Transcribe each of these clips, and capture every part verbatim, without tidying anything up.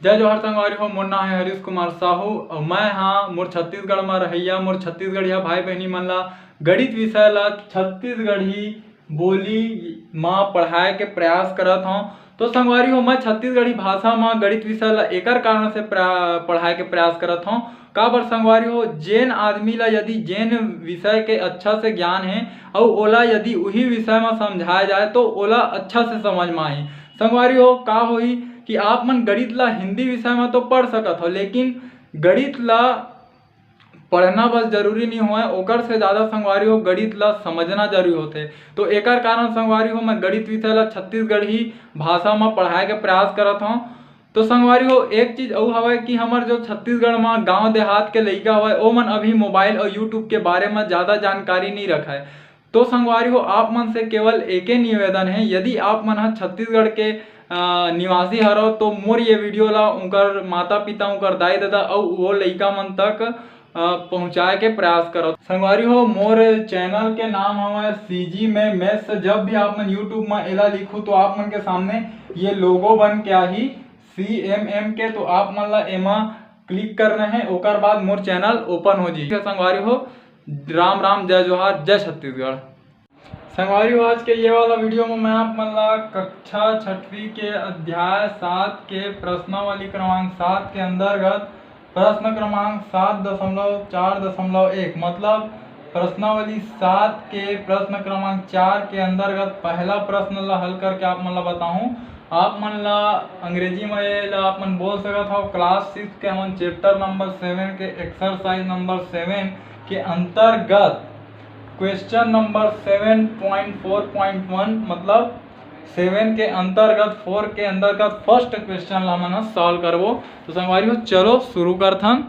जय जोहार संगवारी हो, मोर नाम है हरीश कुमार साहू और मैं हाँ मोर छत्तीसगढ़ में रहैया, मोर छत्तीसगढ़िया भाई बहनी मन ला गणित विषय ला छत्तीसगढ़ी बोली मा पढ़ाए के प्रयास करत हौं। तो संगवारी हो, मैं छत्तीसगढ़ी भाषा मा गणित विषय ला एकर कारण से प्रा-, पढ़ाए के प्रयास करत हौं। काबर संगवारी हो, जेन आदमी ला यदि जेन विषय के अच्छा से ज्ञान है और ओला यदि उही विषय मा समझाया जाए तो ओला अच्छा से समझ मा आही। संगवारी हो, का होही कि आप मन गणित ला हिंदी विषय मा तो पढ़ सकत हो, लेकिन गणित ला पढ़ना बस जरूरी नहीं होय, ओकर से ज़्यादा संगवारी हो गणित ला समझना जरूरी होथे। तो एकर कारण संगवारी हो मैं गणित विषय ला छत्तीसगढ़ी भाषा मा पढ़ाए के प्रयास करत हौं। तो संगवारी हो, एक चीज अउ हवय कि हमर जो छत्तीसगढ़ मा गांव देहात के लइका हवय, ओमन अभी मोबाइल और YouTube के बारे मा ज़्यादा जानकारी नहीं रखय। तो संगवारी हो, आप मन से केवल एके निवेदन है, यदि आप मन ह छत्तीसगढ़ के, अ, निवासी हरव तो मोर ये वीडियो ला उनकर माता पिता, उनकर दाई ददा अउ वो लइका मन तक, अ, पहुँचाए के प्रयास करव। संगवारी हो, मोर चैनल के नाम हवय CG में Maths। जब भी आप मन YouTube में एला लिखू तो आप मन के सामने ये लोगो बन के आही CMM के, तो आप मन ला एमा क्लिक करना है, ओकर बाद मोर चैनल ओपन हो जाही। संगवारी हो, राम राम, जय जोहार, जय छत्तीसगढ़। संगवारी हो, आज के ये वाला वीडियो में मैं आप मन ला कक्षा छठवीं के अध्याय सात के प्रश्नावली क्रमांक सात के अंतर्गत प्रश्न क्रमांक सात दशमलव चार दशमलव एक, मतलब प्रश्नावली सात के प्रश्न क्रमांक चार के अंतर्गत पहला प्रश्न ला हल करके आप मन ला बताहूँ। आप मन ला अंग्रेजी में ये ला आप मन बोल सकत हव, क्लास सिक्स के हमन चैप्टर नंबर सेवन के एक्सरसाइज नंबर सेवन के अंतर्गत क्वेश्चन नंबर सेवन पॉइंट फोर पॉइंट वन, मतलब सेवन के अंतर्गत, फोर के अंतर्गत फर्स्ट क्वेश्चन ला हमन ह सॉल्व करबो। तो संगवारी हो, चलो शुरू करथन।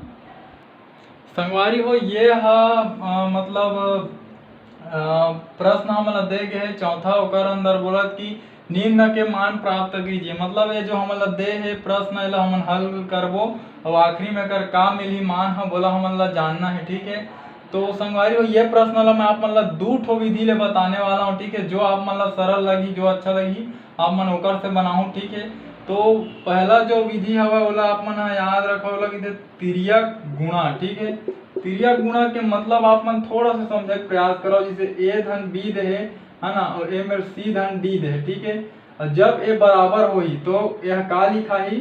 संगवारी हो, ये ह, अ, मतलब, अ, प्रश्न हमन ला दे गे हे चौथा, ओकर अंदर बोलत कि निम्न के मान प्राप्त कीजिए। मतलब ये जो हमन ला दे हे प्रश्न, एला हमन हल करबो और आखिरी में एकर का मिलही मान ह, बोला हमन ला जानना है, ठीक है। तो संगवारी हो, ये प्रश्न ला मैं आप मन ला दू ठो विधि ले बताने वाला हूँ, ठीक है। जो आप मन ला सरल लगही, जो अच्छा लगही, आप मन ओकर से बनाहू, ठीक है। तो पहला जो विधि हवय, ओला आप मन ह याद रखव, ओला कहिथे तिर्यक गुणा, ठीक है। तिर्यक गुणा के मतलब आप मन थोड़ा सा समझे के प्रयास करव, जैसे A धन B दे हे, है ना, और A मेर C धन D दे हे, ठीक है। और जब ये बराबर होही तो यह का लिखाही,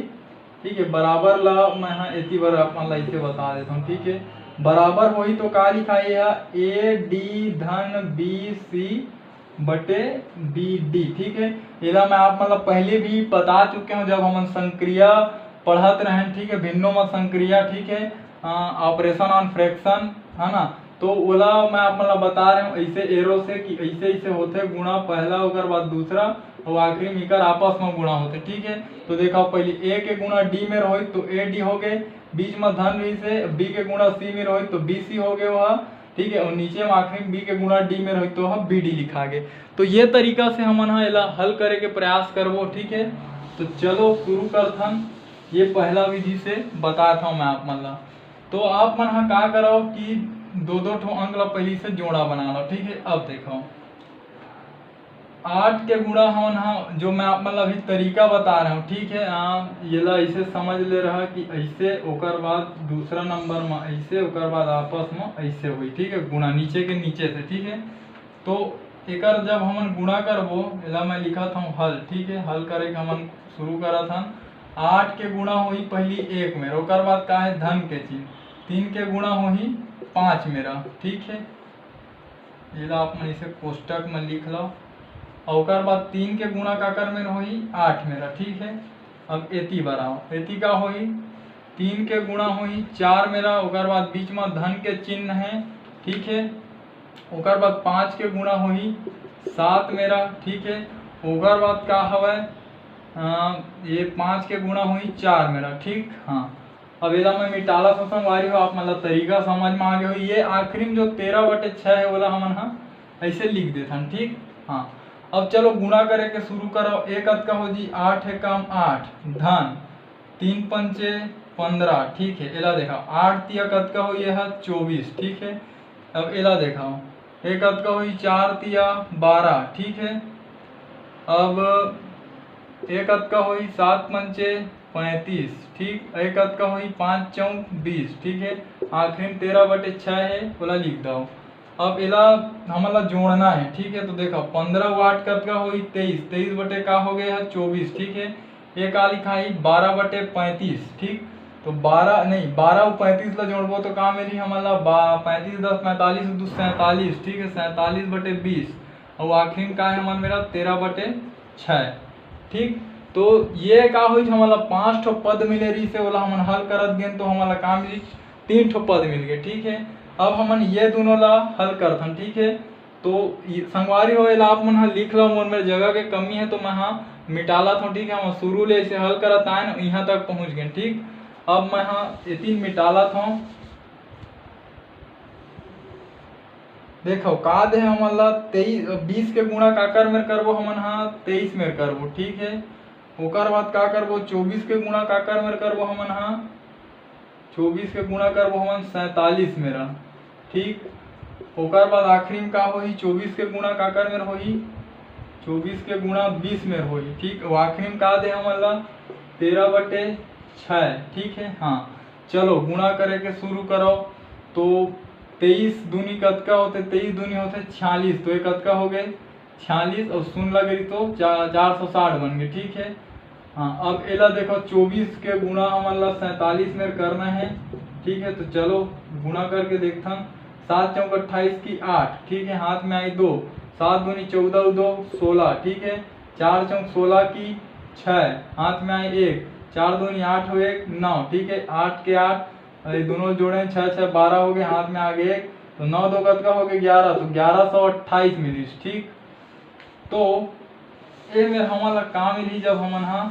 ठीक है, बराबर ला मैं ह एती बर आप मन ला इसे बता देता हूँ, ठीक है। बराबर होही तो का लिखाही, यह A D धन B C बटे B D, ठीक है। एला मैं आप मन ला पहले भी बता चुके हूँ, जब हमन संक्रिया पढ़त रहें, ठीक है, भिन्नो में संक्रिया, ठीक है, ऑपरेशन ऑन फ्रैक्शन, है ना। तो ओला मैं आप मन ला बता रहे हूँ ऐसे एरो से कि ऐसे ऐसे होथे गुणा, पहला, ओकर बाद दूसरा, और आखिरी में एकर आपस में गुणा होथे, ठीक है। तो देखा, पहले A के गुणा D मेर होई तो A D हो गए, बीच में धन रही से B के गुणा C मेर होई तो B C हो गए वह, ठीक है, और नीचे में आखिरी में B के गुणा D मेर होई तो वह B D लिखा गए। तो ये तरीका से हमन ह एला हल करे के प्रयास करबो, ठीक है। तो चलो शुरू करथन, ये पहला विधि से बतात हूँ मैं आप मन ला। तो आप मन ह का करव कि दो दो ठो अंक ला पहली से जोड़ा बना लो, ठीक है। अब देखो, आठ के गुणा हमन ह, जो मैं आप मन ला अभी तरीका बता रहा हूँ, ठीक है। आ, ये ला ऐसे समझ ले रहा कि ऐसे, ओकर बाद दूसरा नंबर में ऐसे, ओकर बाद आपस में ऐसे हुई, ठीक है, गुणा नीचे के नीचे से, ठीक है। तो एकर जब हमन गुणा करबो, एला मैं लिखत हूँ हल, ठीक है। हल करे के हमन शुरू करत हन। आठ के गुणा होही पहली एक मेर, ओकर बाद का है, धन के चिन्ह। तीन के गुणा होही पाँच मेरा, ठीक है। एला आप मन इसे कोष्टक में लिख लो। और ओकर बाद तीन के गुणा काकर मेर होही, आठ मेरा, ठीक है। अब एती बर आओ, एती का होही, तीन के गुणा होही चार मेरा, ओकर बाद बीच में धन के चिन्ह है, ठीक है। ओकर बाद पाँच के गुणा होही सात मेरा, ठीक है। ओकर बाद का हवय, अ, ये पाँच के गुणा होही चार मेरा, ठीक। हाँ, अब एला मैं मिटाला तो संगवारी हो, आप मन ला तरीका समझ में आ गया हो। ये आखिरी में जो तेरह बटे छः है, ओला हमन ह ऐसे लिख देथन, ठीक। हाँ, अब चलो गुणा करे के शुरू करो। एक कतका हो जी, आठ एकम आठ, धन तीन पंचे पंद्रह, ठीक है। एला देखा, आठ तिया कतका हो, ये है चौबीस, ठीक है। अब एला देखा, एक कतका होई, चार तिया बारह, ठीक है। अब एक कतका होई, सात पंचे पैंतीस, ठीक। ये कतका होही? पाँच चौक बीस, ठीक है। आखिरी में तेरह बटे छः है, ओला लिख दो। अब एला हमन ला जोड़ना है, ठीक है। तो देखो, पंद्रह वाट कतका होही? तेईस। तेईस बटे का हो गया है? चौबीस, ठीक है। ये का लिखाही? बारह बटे पैंतीस, ठीक। तो बारह नहीं, बारह अउ पैंतीस ला जोड़बो तो का मिली हमन ला? बा-, पैंतीस दस पैंतालीस, दू सैंतालीस, ठीक है। सैंतालीस बटे बीस, और आखिरी में का है हमन मेरा? तेरह बटे छः, ठीक। तो ये का होही? हमन ला पाँच ठो पद मिले रहिस हे, ओला हमन हल करत गेन तो हमन ला का मिली? तीन ठो पद मिल गए, ठीक है। अब हमन ये दोनों ला हल करथन, ठीक है। तो ये संगवारी हो, एला आप मन ह लिख लो, मोर मेर जगह के कमी है तो मैं हा मिटालत हूँ, ठीक है। हम शुरू ले ऐसे हल करत आए ना, यहाँ तक पहुँच गए, ठीक। अब मैं हा एतिन मिटालत हूँ। देखो का दे हमन ला तेईस, बीस के गुणा काकर मेर करबो हमन हा? तेईस मेर करबो, ठीक है। ओकर बाद का करबो? चौबीस के गुणा काकर मेर करबो हमन हा? चौबीस के गुणा करबो हमन सैंतालीस मेरा, ठीक। ओकर बाद आखिरी में का होही? चौबीस के गुणा काकर मेर होही? चौबीस के गुणा बीस मेर होही, ठीक। अउ आखिरी में का दे हमन ला? तेरह बटे छः, ठीक है। हाँ, चलो गुणा करे के शुरू करो। तो तेईस दूनी कतका होथे? तेईस दूनी होथे छियालीस। तो ये कतका हो गए? छियालीस और शून्य लगे तो चा-, चार सौ साठ बन गए, ठीक है। हाँ, अब एला देखो, चौबीस के गुणा हमन ला सैंतालीस में करना है, ठीक है। तो चलो गुणा करके देखथन। सात चौक अट्ठाईस की आठ, ठीक है, हाथ में आई दो, सात दूनी चौदह, दो सोलह, ठीक है। चार चौक सोलह की छः, हाथ में आई एक, चार दूनी आठ हो एक नौ, ठीक है। आठ के आठ, ये दोनों जोड़े छः छः बारह हो गए, हाथ में आ गए एक, तो नौ दो कतका हो गए? ग्यारह। तो ग्यारह सौ अट्ठाईस मिलिस, ठीक। तो ए मेर हमन ला का मिलही? जब हमन हा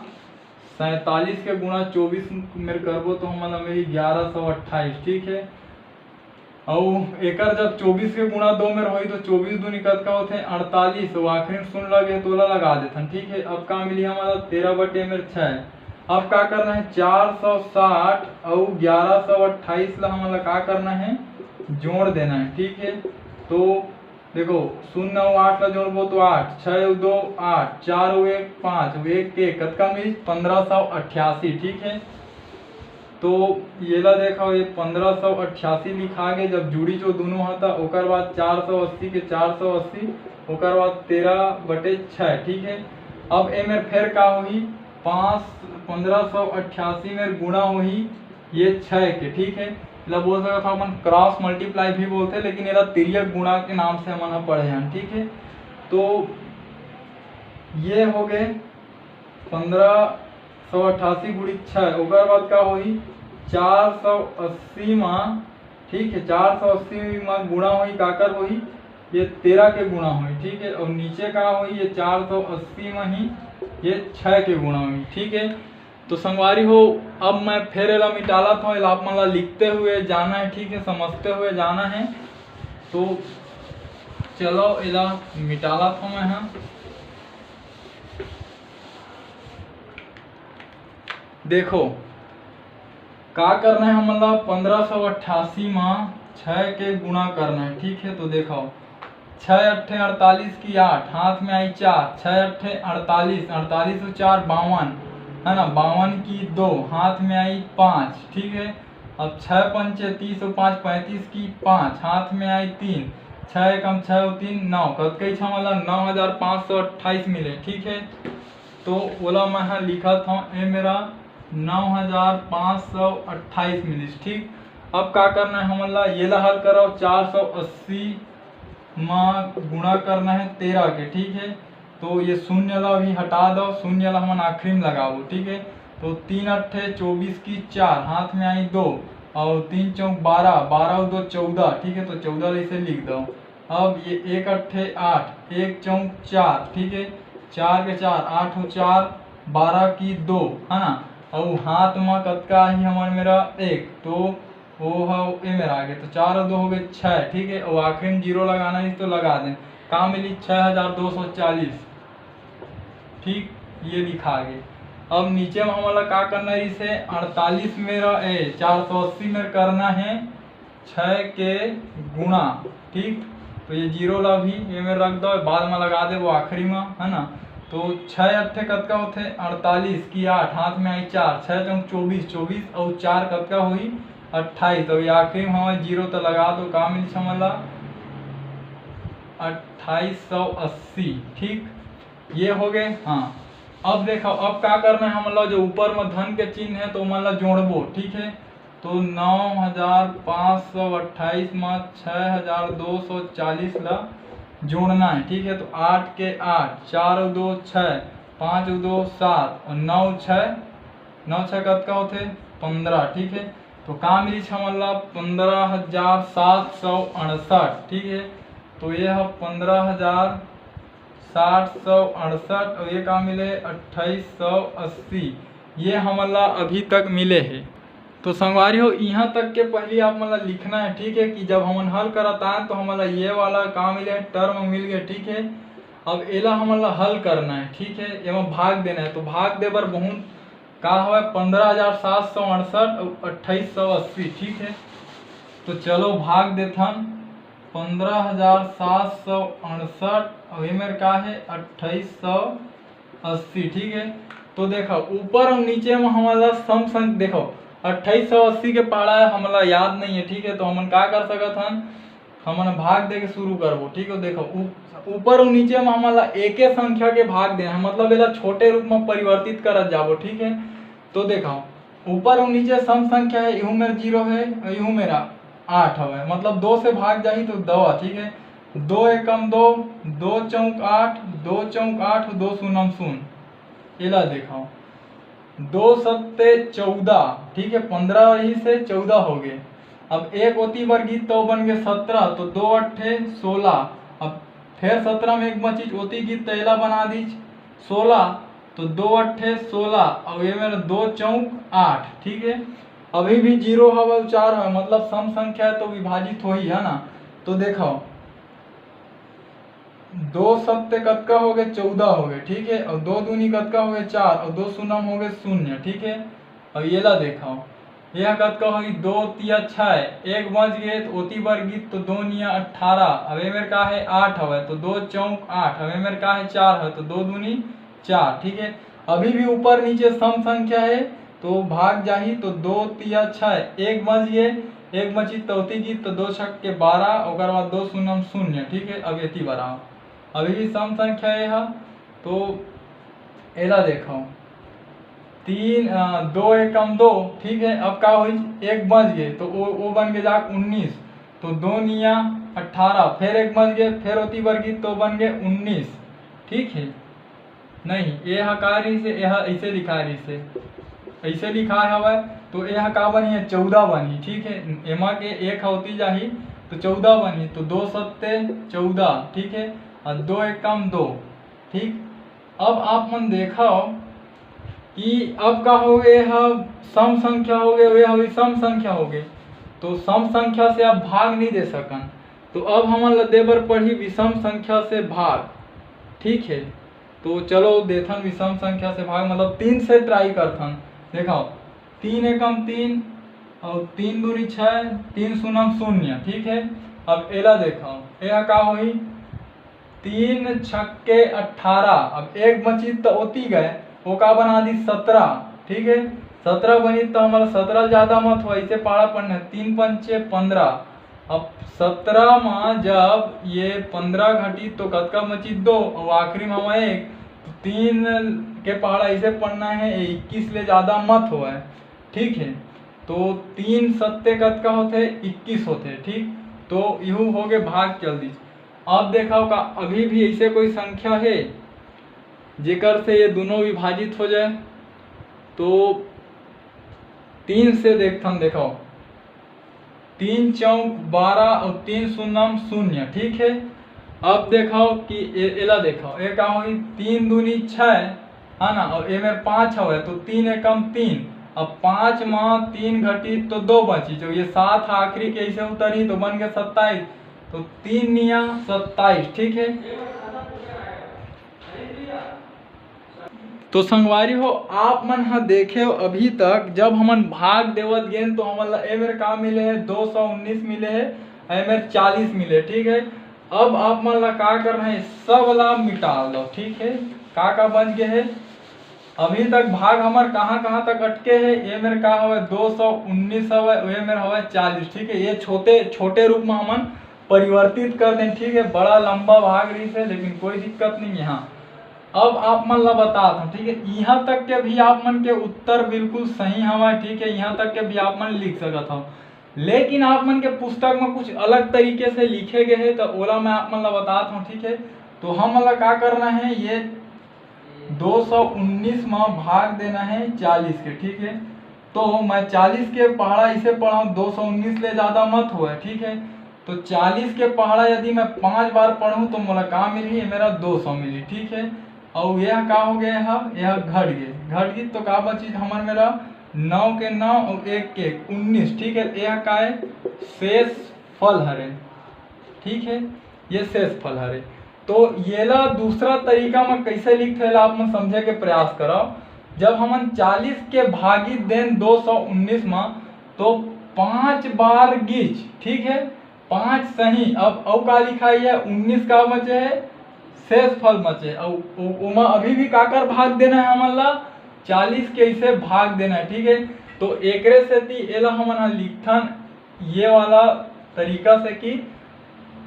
सैंतालीस के गुणा चौबीस मेर करबो तो हमन ला मिलही ग्यारह सौ अट्ठाईस, ठीक है। अउ एकर जब चौबीस के गुणा दो मेर होही तो चौबीस दूनी कतका होथे? अड़तालीस। अउ आखिरी में शून्य लगे तो ओला लगा देथन, ठीक है। अब का मिलही हमन ला? तेरह बटे मेर छः। अब का करना है? चार सौ साठ अउ ग्यारह सौ अट्ठाईस ला हमन ला का करना है? जोड़ देना है, ठीक है। तो देखो, शून्य अउ आठ ला जोड़बो तो आठ, छः अउ दो आठ, चार अउ एक पाँच, अउ एक के एक, कतका मिलिस? पंद्रह सौ अट्ठासी, ठीक है। तो येला देखो, ये पंद्रह सौ अट्ठासी लिखा गे, जब जुड़ी जो दोनों हा, ओकर बाद चार सौ अस्सी के चार सौ अस्सी, ओकर बाद तेरह बटे छः, ठीक है। अब ए मेर फेर का होही? पाँच, पंद्रह सौ अट्ठासी मेर गुणा होही ये छः के, ठीक है। एला बोल सकत हो अपन क्रॉस मल्टीप्लाई भी बोलथे, लेकिन एला तिर्यक गुणा के नाम से हमन ह पढ़े हन, ठीक है। तो ये हो गए पंद्रह सौ अट्ठासी गुणित छः, ओकर बाद का होही? चार सौ अस्सी मा, ठीक है, चार सौ अस्सी मा गुणा होही, काकर होही? ये तेरह के गुणा होही, ठीक है। और नीचे का होही? ये चार सौ अस्सी मा ही ये छः के गुणा होही, ठीक है। तो संगवारी हो, अब मैं फेर एला मिटालत हूँ, एला आप मन ला लिखते हुए जाना है, ठीक है, समझते हुए जाना है। तो चलो एला मिटालत हूँ मैं, हाँ। देखो का करना है हमन ला, पंद्रह सौ अट्ठासी मा छः के गुणा करना है, ठीक है। तो देखो, छः अट्ठे अड़तालीस की आठ, हाथ में आई चार, छः अट्ठे अड़तालीस, अड़तालीस और चार बावन, है ना, बावन की दो, हाथ में आई पाँच, ठीक है। अब छः पंचे तीस और पाँच पैंतीस की पाँच, हाथ में आई तीन, छः एकम छः और तीन नौ, कतका इच्छा मतलब नौ हज़ार पाँच सौ अट्ठाईस मिले, ठीक है। तो ओला मैं ह लिखत हूँ, ए मेरा नौ हज़ार पाँच सौ अट्ठाईस मिलिस, ठीक। अब का करना है हमन ला, ये ला हल करो, चार सौ अस्सी मा गुणा करना है तेरह के, ठीक है। तो ये शून्य ला भी हटा दो, शून्य ला हमन आखिरी में लगाबो, ठीक है। तो तीन अट्ठे चौबीस की चार, हाथ में आई दो, और तीन चौक बारह, बारह और दो चौदह, ठीक है, तो चौदह ला इसे लिख दो। अब ये एक अट्ठे आठ, एक चौक चार, ठीक है, चार के चार, आठ और चार बारह की दो, है ना। और हाथ में कतका ही हमर मेरा एक, तो वो ह ए मेरा आगे, तो चार और दो हो गए छः, ठीक है। और आखिरी में जीरो लगाना है तो लगा दें, का मिली? छः हज़ार दो सौ चालीस, ठीक, ये लिखा आगे। अब नीचे में हमला का करना है, इसे अड़तालीस मेरा ए चार सौ अस्सी में करना है छः के गुणा, ठीक। तो ये जीरो ला भी ये में रख दो, बाद में लगा दे वो आखिरी में, है ना। तो छः अट्ठे कतका होथे? अड़तालीस। कि आठ, हाथ में आई चार, छः चौक चौबीस, चौबीस अउ चार कतका होही? अट्ठाईस। अउ ये आखिरी में हवय जीरो, तो लगा दो, का मिलही हमन ला? अट्ठाईस सौ अस्सी। ठीक, ये हो गए। हाँ, अब देखो, अब का करना है हमन ला, जो ऊपर में धन के चिन्ह है तो ओमन ला जोड़बो। ठीक है, तो नौ हजार पाँच सौ अट्ठाईस में छः हजार दो सौ चालीस ला जोड़ना है। ठीक है, तो आठ के आठ, चार अउ दो छः, पाँच अउ दो सात और नौ छः, नौ छः कतका होथे? पंद्रह। ठीक है, तो का मिलिस हमन ला? पंद्रह हजार सात सौ अड़सठ। ठीक है, तो ये ह पंद्रह हजार सात सौ अड़सठ और ये का मिले? अट्ठाईस सौ अस्सी। ये हमन ला अभी तक मिले हे। तो संगवारी हो, यहाँ तक के पहली आप मन ला लिखना है। ठीक है, कि जब हमन हल करत आए तो हमन ला ये वाला का मिले? टर्म मिल गए। ठीक है, अब एला हमन ला हल करना है। ठीक है, एमा भाग देना है। तो भाग दे बर बहुत का हवय? पंद्रह हजार सात सौ अड़सठ और अट्ठाईस सौ अस्सी। ठीक है, तो चलो भाग देथन। पंद्रह हजार सात सौ अड़सठ और ये मेर का है? अट्ठाईस सौ अस्सी। ठीक है, तो देखो, ऊपर और नीचे में हमन ला सम संख्या, देखो, अट्ठाईस सौ अस्सी के पाड़ा है, हमन ला याद नहीं है। ठीक है, तो हमन का कर सकत हन? हमन भाग दे के शुरू करबो। ठीक है, देखो, ऊ-, ऊपर और नीचे में हमन ला एके संख्या के भाग दे हैं, मतलब एला छोटे रूप में परिवर्तित करत जाबो। ठीक है, तो देखो, ऊपर और नीचे सम संख्या है, इहू मेर जीरो है और इहू मेर आठ हवय, मतलब दो से भाग जाही तो दवा। ठीक है, दो एकम दो, दो चौक आठ, दो चौक आठ, दो शून्यम शून्य। एला देखो, दो सत्ते चौदह। ठीक है, पंद्रह रहिस हे, चौदह हो गए। अब एक ओती बर गीत तो बन गए सत्रह, तो दो अट्ठे सोलह। अब फिर सत्रह में एक बचिस, ओती गीत तो एला बना दीस सोलह, तो दो अट्ठे सोलह, और ये मेर दो चौक आठ। ठीक है, अभी भी जीरो हवा, चार हवा, मतलब सम संख्या है तो विभाजित होही, है ना। तो देखो, दो सत्ते कतका हो गए? चौदह हो गए। ठीक है, और दो दूनी कतका हो गए? चार, और दो शून्यम हो गए शून्य। ठीक है, और ये ला देखो, यह कतका होही? दो तिया छः, एक बच गए तो ओती बर गीत तो दो निया अट्ठारह, अब ए मेर का है? आठ हवे, तो दो चौक आठ, अब ए मेर का है? चार है, तो दो दूनी चार। ठीक है, अभी भी ऊपर नीचे सम संख्या है, तो भाग जाही, तो दो तिया छः, एक बच गए, एक बची तो ओती गीत तो दो छक के बारह, ओकर बाद दो शून्यम शून्य। ठीक है, अब एती बर आओ, अभी भी सम संख्या ये हा, तो एला देखो, तीन, अ, दो एकम दो। ठीक है, अब का होइस? एक बच गए तो वो, वो बन के जाके उन्नीस, तो दो निया अट्ठारह, फिर एक बच गए, फिर ओती बर गीत तो बन गए उन्नीस। ठीक है, नहीं, ये हा का रहिस हे, ये हा ऐसे लिखा रहिस हे, ऐसे लिखा हवय, तो ये हा का बनही? चौदह बनही। ठीक है, एमा के एक हा ओती जाही, तो चौदह बनही, तो दो सत्ते चौदह। ठीक है, और दो एकम दो। ठीक, अब आप मन देखव कि अब का हो गए, ये हा सम संख्या हो गए, ये हा विषम संख्या हो गए, तो सम संख्या से आप भाग नहीं दे सकन, तो अब हमन ला दे बर पड़ही विषम संख्या से भाग। ठीक है, तो चलो देथन विषम संख्या से भाग, मतलब तीन से try करथन। देखो, तीन एकम तीन और तीन दूनी छः, तीन शून्यम शून्य। ठीक है, अब एला देखो, ये हा का होही? तीन छक्के अट्ठारह, अब एक बची तो ओती गए, वो का बना दी? सत्रह। ठीक है, सत्रह बनी तो हमारा सत्रह ज़्यादा मत हो, ऐसे पाड़ा पड़ना है, तीन पंचे पंद्रह। अब सत्रह में जब ये पंद्रह घटी तो कतका बची? दो, और आखिरी में हवा एक, तो तीन के पाड़ा ऐसे पड़ना है, ये इक्कीस ले ज़्यादा मत होए। ठीक है, तो तीन सत्ते कतका होथे? इक्कीस होथे। ठीक, तो इहू हो गए भाग चल दीस। अब देखो का अभी भी ऐसे कोई संख्या है जेकर से ये दोनों विभाजित हो जाए, तो तीन से देखथन, देखो, तीन चौक बारह और तीन शून्यम शून्य। ठीक है, अब देखो कि ए-, एला देखो, ये का होही? तीन दूनी छः, है ना, और ए मेर पाँच हवे, तो तीन एकम तीन, अब पाँच में तीन घटी तो दो बची, तो ये सात आखिरी के ऐसे उतरही तो बन गए सत्ताईस, तो तीन निया सत्ताईस। ठीक है, तो संगवारी हो, आप मन ह देखे हो अभी तक जब हमन भाग देवत गेन तो हमन ला ए मेर का मिले है? दो सौ उन्नीस मिले है, ए मेर चालीस मिले। ठीक है, अब आप मन ला का करना है, सब ला मिटा दो। ठीक है, का का बच गए है? अभी तक भाग हमर कहाँ कहाँ तक अटके है? ये मेर का हवय, दो सौ उन्नीस हवय, ये मेर हवय चालीस। ठीक है, ये छोटे छोटे रूप में हमन परिवर्तित कर दें। ठीक है, बड़ा लंबा भाग रही है, लेकिन कोई दिक्कत नहीं है। हाँ, अब आप मन ला बतात हूँ। ठीक है, यहाँ तक के भी आप मन के उत्तर बिल्कुल सही हवय। ठीक है, यहाँ तक के भी आप मन लिख सकत हव, लेकिन आप मन के पुस्तक में कुछ अलग तरीके से लिखे गए है, तो ओला मैं आप मन ला बतात हूँ। ठीक है, तो हम ला का करना है, ये दो सौ उन्नीस में भाग देना है चालीस के। ठीक है, तो मैं चालीस के पहाड़ा इसे पढ़ाऊँ, दो सौ उन्नीस ले ज़्यादा मत होए। ठीक है, तो चालीस के पहाड़ा यदि मैं पाँच बार पढ़ूँ तो मोला का मिलही? ये मेरा दो सौ मिलही। ठीक है, और यह का हो गया है? यह घट गए, घट गई तो का बची हमर मेरा नौ के नौ और एक के एक, उन्नीस। ठीक है, यह का है? शेष फल हरे। ठीक है, ये शेष फल हरे। तो येला दूसरा तरीका में कैसे लिखथे, एला आप मन समझे के प्रयास करव। जब हमन चालीस के भागी देन दो सौ उन्नीस में, तो पाँच बार गीच, ठीक है, पाँच सही। अब अउ का लिखाई है, उन्नीस का बचे है, शेष फल बचे, अउ ओ-, ओमा अभी भी काकर भाग देना है हमन ला, चालीस के इसे भाग देना है। ठीक है, तो एकरे सेती एला हमन ह लिखथन ये वाला तरीका से कि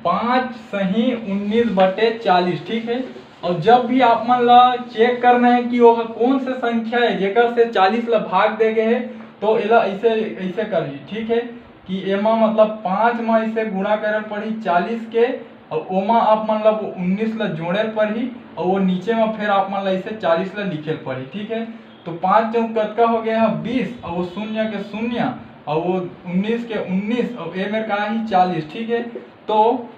पाँच सही उन्नीस बटे चालीस। ठीक है, और जब भी आप मन ला चेक करना है कि वो कौन से संख्या है जेकर से चालीस ला भाग दे गए है, तो एला ऐसे ऐसे करही। ठीक है, कि एमा मतलब पाँच मा इसे गुणा करे पड़ही चालीस के, और ओमा आप मन ला वो उन्नीस ला जोड़े पड़ही, और वो नीचे मा फिर आप मन ला इसे चालीस ला लिखे पड़ही। ठीक है, तो पाँच चौक कतका हो गया है? बीस, और वो शून्य के शून्य, और वो उन्नीस के उन्नीस, और ए मेर का ही चालीस। ठीक है, तो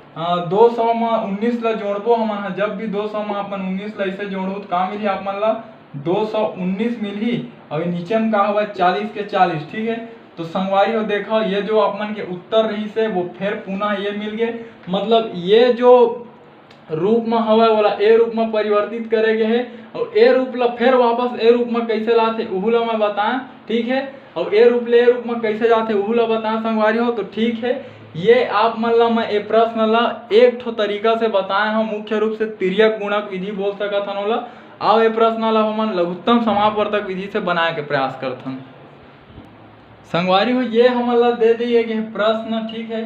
दो सौ मा उन्नीस ला जोड़बो हमन ह, जब भी दो सौ मा अपन उन्नीस ला इसे जोड़बो तो का मिलही आप मन ला? दो सौ उन्नीस मिलही। और नीचे में का हुआ? चालीस के चालीस। ठीक है, तो संगवारी हो देखो, ये जो आप मन के उत्तर रही से वो फिर पुनः ये मिल गए, मतलब ये जो रूप में हवा वाला ए रूप में परिवर्तित करे गए है, और ए रूप ला फिर वापस ए रूप में कैसे लाथे उहू ला मैं बताएं। ठीक है, और ए रूप ले ए रूप में कैसे जाथे उहू ला बताएं संगवारी हो। तो ठीक है, ये आप मन ला मैं ए प्रश्न ला एक ठो तरीका से बताए हूँ, मुख्य रूप से तिर्यक गुणक विधि बोल सकत हन ओला। आओ ए प्रश्न ला हमन लघुत्तम समापवर्तक विधि से बनाए के प्रयास करथन। संगवारी हो, ये हमन ला दे दिए गए प्रश्न। ठीक है,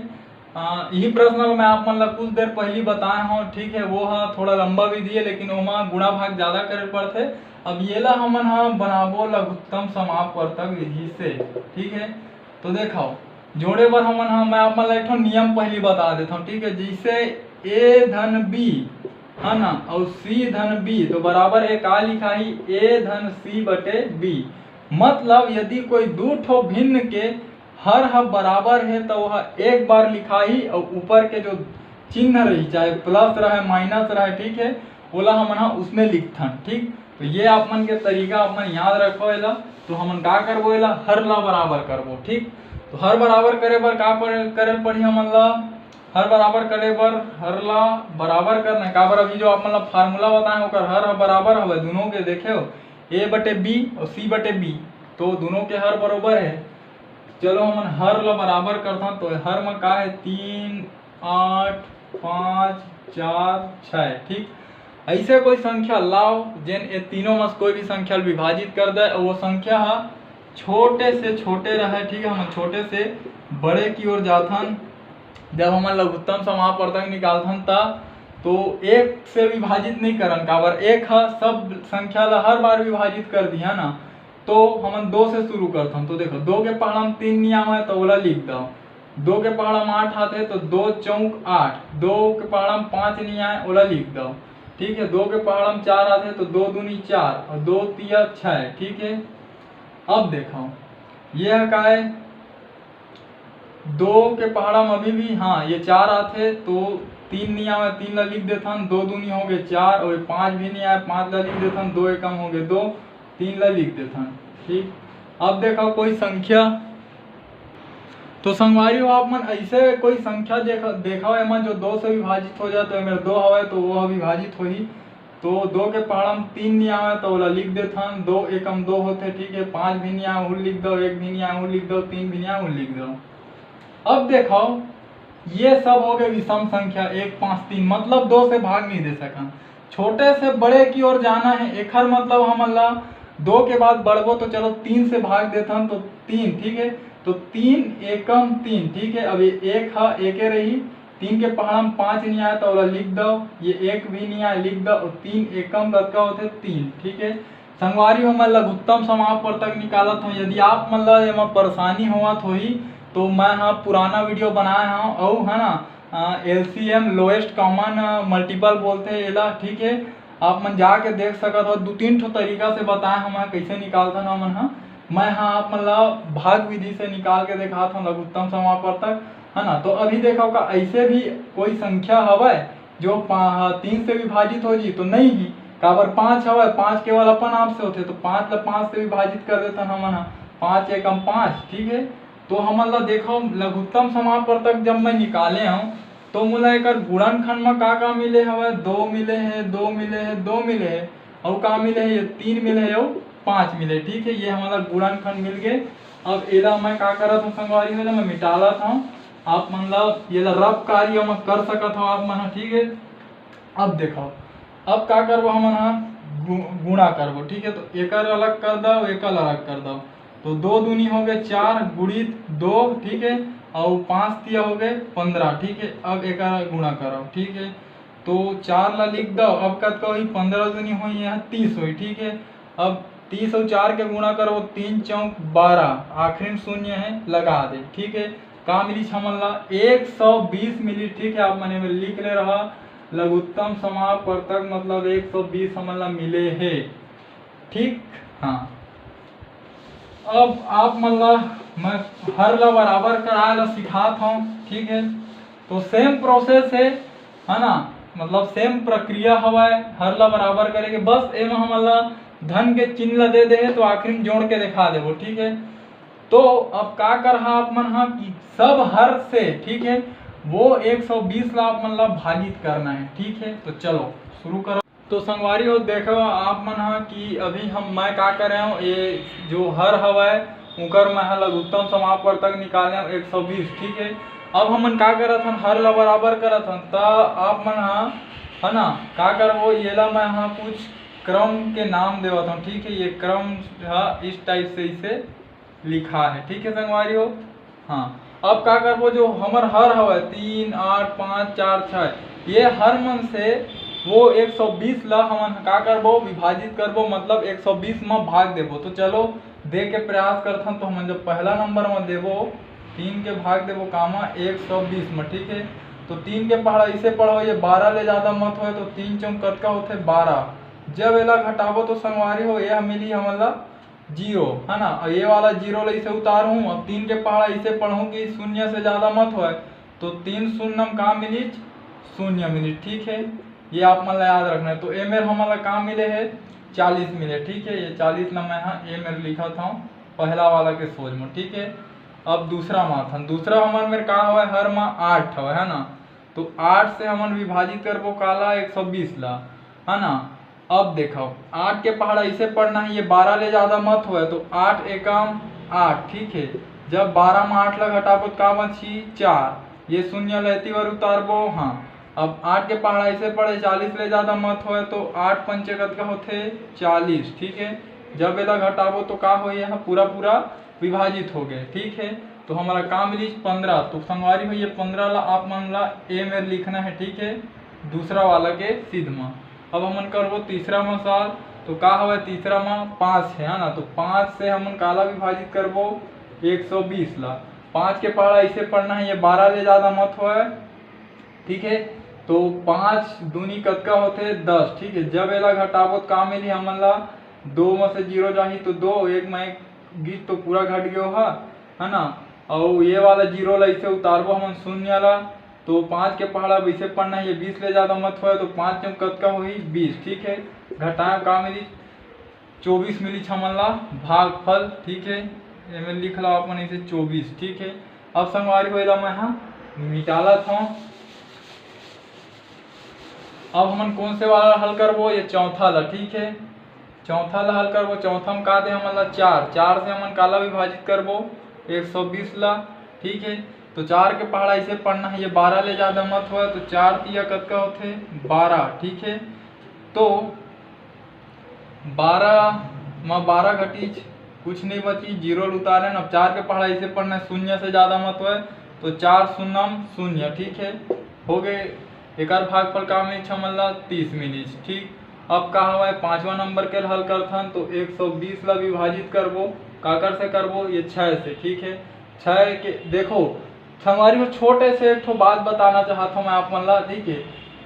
आ, यही प्रश्न ला मैं आप मन ला कुछ देर पहली बताए हूँ। ठीक है, वो हा थोड़ा लंबा विधि है, लेकिन ओमा गुणा भाग ज्यादा करे पड़थे। अब ये ला हमन हा बनाबो लघुत्तम समापवर्तक विधि से। ठीक है, तो देखो, जोड़े बर हमन हा, मैं आप मन ला एक ठो नियम पहली बता देता हूँ। ठीक है, जैसे ए धन बी है ना, और सी धन बी, तो बराबर ए का लिखाही? ए धन सी बटे बी। मतलब यदि कोई दू ठो भिन्न के हर ह बराबर है, तो वह एक बार लिखाही, और ऊपर के जो चिन्ह रही, चाहे प्लस रहे, माइनस रहे, ठीक है, ओला हमन ह उसने लिखथन। ठीक, तो ये आप मन के तरीका आप मन याद रखो एला। तो हमन का करबो, एला हर ला बराबर करबो। ठीक, तो हर बराबर करे बर का पर-, करे पड़ी हमन ला? हर बराबर करे बर हर ला बराबर करना है। काबर, अभी जो आप मन ला फार्मूला बताए ओकर हर ह बराबर हवे दोनों के। देखे हो, ए बटे बी और सी बटे बी, तो दोनों के हर बरोबर है। चलो हमन हर ला बराबर करथन, तो हर में का है? तीन, आठ, पाँच, चार, छः। ठीक, ऐसे कोई संख्या लाओ जेन ए तीनों में से कोई भी संख्या ला विभाजित कर दे और वो संख्या हा छोटे से छोटे रहे। ठीक है, हम छोटे से बड़े की ओर जाथन। जब हमन लघुत्तम समापवर्तक निकालथन त तो एक से विभाजित नहीं करन, काबर एक ह सब संख्या ला हर बार विभाजित कर दिया ना। तो हमन दो से शुरू करथन। तो देखो, दो के पहाड़ा में तीन नहीं आवे तो ओला लिख दो। दो के पहाड़ा में आठ आते तो दो चौक आठ, दो के पहाड़ा में पाँच नहीं आए, ओला लिख दो। ठीक है, दो के पहाड़ा में चार आते तो दो दूनी चार और दो तिया छः। ठीक है, अब देखो, ये है का है? दो के पहाड़ा में अभी भी, हाँ, ये चार आते तो तीन नहीं आवे, तीन ला लिख देथन, दो दूनी हो गए चार और ये पाँच भी नहीं आए, पाँच ला लिख देथन, दो एकम हो गए दो, तीन ला लिख देथन। ठीक, अब देखो कोई संख्या, तो संगवारी हो आप मन ऐसे कोई संख्या देखा, देखा एमा जो दो से विभाजित हो जाए, तो एमे दो हवे तो वो विभाजित होही। तो दो के पहाड़ा में तीन नहीं आवे तो ओला लिख देथन, दो एकम दो होथे। ठीक है, पाँच भी नहीं आए, उहू लिख दो, एक भी नहीं आए, उहू लिख दो, तीन भी नहीं आए, उहू लिख दो। अब देखो, ये सब हो गए विषम संख्या, एक, पाँच, तीन, मतलब दो से भाग नहीं दे सकन। छोटे से बड़े की ओर जाना है, एखर मतलब हमन ला दो के बाद बढ़बो तो चलो तीन से भाग देथन तो तीन, ठीक है। तो तीन एकम तीन, ठीक है। अब ये एक हा एके रही, तीन के पहाड़ा में पाँच नहीं आया तो ओला लिख दो, ये एक भी नहीं आया लिख दो, और तीन एकम कतका होथे? तीन, ठीक है। संगवारी हो, मैं लघुत्तम समापवर्तक निकालत हूँ। यदि आप मन ला एमा परेशानी होवत होही तो मैं हा पुराना वीडियो बनाए हूँ, अउ है ना, एलसीएम लोएस्ट कॉमन मल्टीपल बोलते हैं एला, ठीक है। आप मन जाके देख सकत हो, दू तीन ठो तरीका से बताए हूँ मैं कैसे निकालथन हमन हा। मैं हा आप मन ला भाग विधि से निकाल के देखात हूँ लघुत्तम समापवर्तक, है ना। तो अभी देखो का ऐसे भी कोई संख्या हवय जो पा-, तीन से विभाजित हो जी? तो नहीं ही, काबर पाँच हवय, पाँच केवल अपन आप से होथे, तो पाँच ला पाँच से विभाजित कर देथन हमन हा, पाँच एकम पाँच, ठीक है। तो हमन ला देखो लघुत्तम समापवर्तक जब मैं निकाले हूँ तो मोला एकर गुणनखंड म का का मिले हवय? दो मिले हे, दो मिले हे, दो मिले हे, अउ का मिले हे? ये तीन मिले हे अउ पाँच मिले, ठीक है। ये हमन ला गुणनखंड मिल गए। अब एला मैं का करत हूँ संगवारी हो, एला मैं मिटालत हूँ। आप मन ला ये ला रफ कार्य में कर सकत हो आप मन ह, ठीक है। अब देखो, अब का करबो हमन ह? गु-, गुणा करबो, ठीक है। तो एकर अलग कर दो, एकर अलग कर दो, तो दो दूनी हो गए चार गुणित दो, ठीक है, और पाँच तिया हो गए पंद्रह, ठीक है। अब एकर गुणा करो, ठीक है, तो चार ला लिख दो। अब कतका होई? पंद्रह दूनी होई, यहाँ तीस होई, ठीक है। अब तीस और चार के गुणा करो, तीन चौक बारह, आखिरी में शून्य है, लगा दे, ठीक है। का मिली हमन ला? एक सौ बीस मिली, ठीक है। आप मन एमे लिख ले रहा, लघुत्तम समापवर्तक मतलब एक सौ बीस हमन ला मिले हे, ठीक। हाँ, अब आप मन ला मैं हर ला बराबर कराए ला सिखात हूँ, ठीक है। तो सेम प्रोसेस है, है ना, मतलब सेम प्रक्रिया हवय हर ला बराबर करे के, बस एमा हमन ला धन के चिन्ह ला दे दे हे, तो आखिरी में जोड़ के दिखा देबो, ठीक है। तो अब का करहा आप मन हा कि सब हर से, ठीक है, वो एक सौ बीस ला आप मन ला भागित करना है, ठीक है। तो चलो शुरू करो। तो संगवारी हो, देखो आप मन हा कि अभी हम, मैं का करे हूँ, ये जो हर हवय उकर मैं हा लघुत्तम समापवर्तक निकाले हूँ एक सौ बीस, ठीक है। अब हमन का करत हन, हर ला बराबर करत हन, त आप मन हा, है ना, का करबो, ये ला मैं हा कुछ क्रम के नाम देवत हूँ, ठीक है। ये क्रम हा इस टाइप से इसे लिखा है, ठीक है संगवारी हो। हाँ, अब का करबो, जो हमर हर हवय तीन, आठ, पाँच, चार, छः, ये हर मन से वो एक सौ बीस ला हमन का करबो, विभाजित करबो, मतलब एक सौ बीस म भाग देबो। तो चलो दे के प्रयास करथन। तो हमन जब पहला नंबर म देबो, तीन के भाग देबो कामा एक सौ बीस म, ठीक है। तो तीन के पहाड़ा इसे पढ़ो, ये बारह ले ज़्यादा मत होए, तो तीन चौक कतका होथे? बारह। जब एला घटाबो तो संगवारी हो, ये मिली हमन ला जीरो, है ना। और ये वाला जीरो ला इसे उतारहूँ, अब तीन के पहाड़ा इसे पढ़ूँ कि शून्य से ज़्यादा मत होए, तो तीन शून्य म का मिलिच? शून्य मिलिच, ठीक है। ये आप मन ला याद रखना है। तो ए मेर हमन ला का मिले है? चालीस मिले, ठीक है। ये चालीस ला मैं हा ए मेर लिखत हूँ पहला वाला के सोझ में, ठीक है। अब दूसरा म आथन, दूसरा हमर मेर का हवय? हर म आठ हवय, है ना। तो आठ से हमन विभाजित करबो काला? एक सौ बीस ला, है ना। अब देखो, आठ के पहाड़ा इसे पढ़ना है, ये बारह ले ज़्यादा मत होए, तो आठ एकम आठ, ठीक है। जब बारह म आठ ला घटाबो तो का बची? चार। ये शून्य ला एती बर उतारबो, हाँ। अब आठ के पहाड़ा इसे पढ़े, चालीस ले ज़्यादा मत होए, तो आठ पंचे कतका होथे? चालीस, ठीक है। जब एला घटाबो तो का होई? यहाँ पूरा पूरा विभाजित हो गए, ठीक है। तो हमारा का मिलिस? पंद्रह। तो संगवारी हो, ये पंद्रह ला आप मन ला ए मेर लिखना है, ठीक है, दूसरा वाला के सिध म। अब हमन करबो तीसरा म solve, तो का हवय? तीसरा म पाँच है, है ना। तो पाँच से हमन काला विभाजित करबो? एक सौ बीस ला। पाँच के पहाड़ा इसे पढ़ना है, ये बारह ले ज़्यादा मत होए, ठीक है। तो पाँच दूनी कतका होथे? दस, ठीक है। जब एला घटाबो तो का मिली हमन ला? दो म से जीरो जाही तो दो, एक म एक गिस तो पूरा घट गयो हा, है ना। अउ ये वाला जीरो ला इसे उतारबो हमन शून्य ला, तो पाँच के पहाड़ा अब इसे पढ़ना है, ये बीस ले ज़्यादा मत होए, तो पाँच चौक कतका होही? बीस, ठीक है। घटाए का मिली? चौबीस मिली हमन ला भागफल, ठीक है। एमे लिख लो आप मन इसे चौबीस, ठीक है। अब संगवारी हो, एला मैं हा निकालत हूँ। अब हमन कौन से वाला हल करबो? ये चौथा ला, ठीक है। चौथा ला हल करबो। चौथा में का दे हमन ला? चार। चार से हमन काला विभाजित करबो? एक सौ बीस ला, ठीक है। तो चार के पहाड़ा ऐसे पढ़ना है, ये बारह ले ज़्यादा मत होय, तो चार तिया कतका होथे? बारह। ठीक है, तो बारह में बारह घटीच, कुछ नहीं बची, जीरो ल उतारेन। अब चार के पहाड़ा ऐसे पढ़ना है, शून्य से ज़्यादा मत होय, तो चार शून्यम शून्य। ठीक है, हो गए। एकर भागफल का मिलिच हमन ला? तीस मिलिच। ठीक, अब का हवय, पाँचवा नंबर के हल करथन, तो एक सौ बीस ला विभाजित करबो। काकर से करबो? ये छः से। ठीक है, छः के देखो संगवारी हो, छोटे से एक ठो बात बताना चाहत हूँ मैं आप मन ला। ठीक है,